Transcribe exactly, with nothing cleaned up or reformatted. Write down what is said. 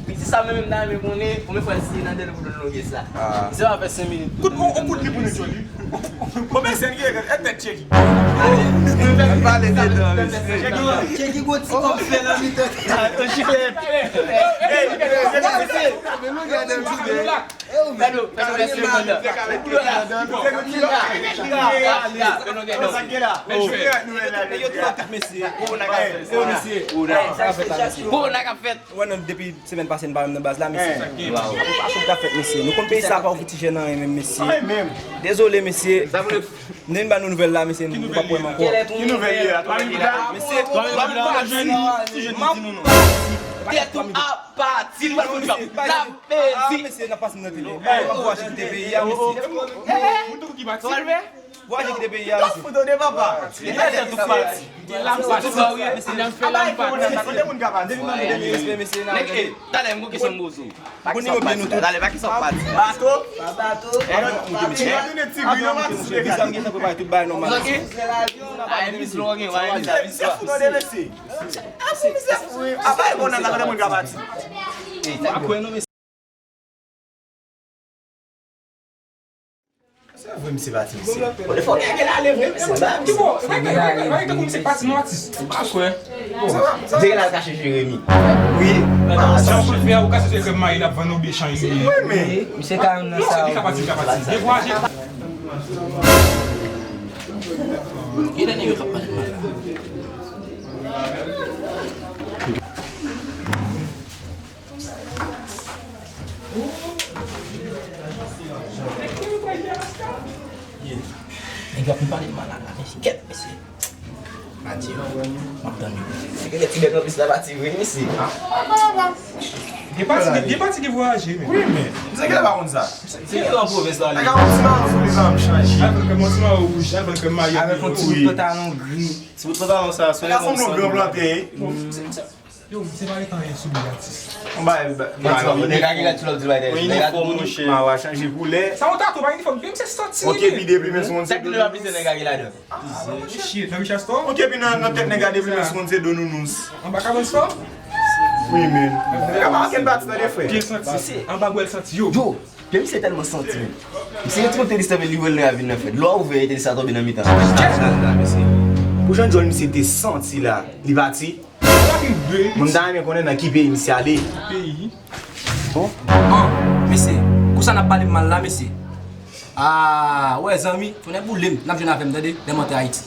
Piti sa menm, m ta renmen konnen konbyen fwa l siye nan tèt pou l lonjè sa. Se pa fè senk minit. Kout, on, on kout li pou nou, Johnny. Bon, men sèn ki e tèt Cheki. Pale de dan, mesye. Cheki gwo ti kòb fè nan mitan. Gade, gade, gade, gade. Yo tou ap tout mesye. Korona k ap fèt. Korona k ap fèt. Ou wè nan depi semèn pase n pa menm nan baz la, mesye. Apre pa sou k ap fèt, mesye. Nou konn peyi sa pa ofri ti jèn anyen menm, mesye. Dezole, mesye. M te vin ba nou nouvèl la, mesye, nou pa kwè m ankò. Ki nouvèl li ye a? Mesye, m ap pati. M ap pati. Tèt ou ap pati. Nou pral fè yon djòb. N ap pèdi. Mesye, n ap pase nan tele. M ap vwaje kite peyi a, mesye. Vwaje kite peyi a, mesye. Foto de papa. Gen la m pati. Gen la m pati. Depi m ap mande respè, mesye, n ap Nèg, eh, talè, m gon kesyon m poze w. Konnen yo byen nou tout. Talè, pa ki sa w pati? Bato? Pa bato. Mwen tounen ti gri nan mati sou dekale. Sa m gen tan prepare tout bagay nòmal. Aye, mis lwen gen, aye, mis la, mis la. Se foto de mesye. Apa e bon nan la, kote moun ka pati? Ey, sa kwè non, mesye. Se vre, misye pati, misye. Bon, fò gen la leve, misye la, misye. Ki bon, e pa, e pa, e pa tankou misye pati non, atis. Ou pa kwè? Bon, misye la al kache Jeremi. Wi. Jan w konn fè a, ou ka soti krèm mayi, l ap vann oubyen chan li. Wi, men. Misye ka nan sa. Li ka pati, li ka pati. Dekouraje. Gen de nèg yo k ap pale mal la. Nèg yo ap vin pale mal la, mesye. Kèt, mesye. Adye, m ap tann yo. Se gen ti bèk anplis la, pati vre, mesye. Gen pati, gen pati ki vwayaje, men. Wi, men. Misye genlè pa konn sa. Se ki nan pwovens la, li? Avèk yon ti mayo sou li, sa m chanje. Avèk yon ti mayo wouj, avèk yon mayo. Avèk yon ti bout pantalon gri. Ti bout pantalon sa, se yon gran plantè. Yo, misye pa ret anyen sou li, atis. Yon bagay, yon bagay. Yon inifòm, monchè. Mawa chanje koulè. Sa yon tatouaj, pa inifòm. Yo, misye santi li. Yon kepi deplimen sou moun se Dononos. Shit, nan Richard Store? Yon kepi nan, nan tèt nèg la deplimen sou moun se Dononos. Anba Kabann Store? Wi, men. Nèg la pa ankenn pati tande, frè. Pye santi. Anba bwèl santi, yo. Yo, pye misye tèlman santi, men. Misye gen ti kote li sanble li wè l nan ravin nan, frè. Dlo a ouvè, e te sa tonbe nan mitan. Pou jan djòl misye te santi la, li pati. Moun ta renmen konnen nan ki peyi misye ale. Peyi? Bon. An, mesye, konsa n ap pale m mal la, mesye. Ah, wè, zanmi, tonnè boule m, n ap jwenn avè m, tande, lè m antre Ayiti.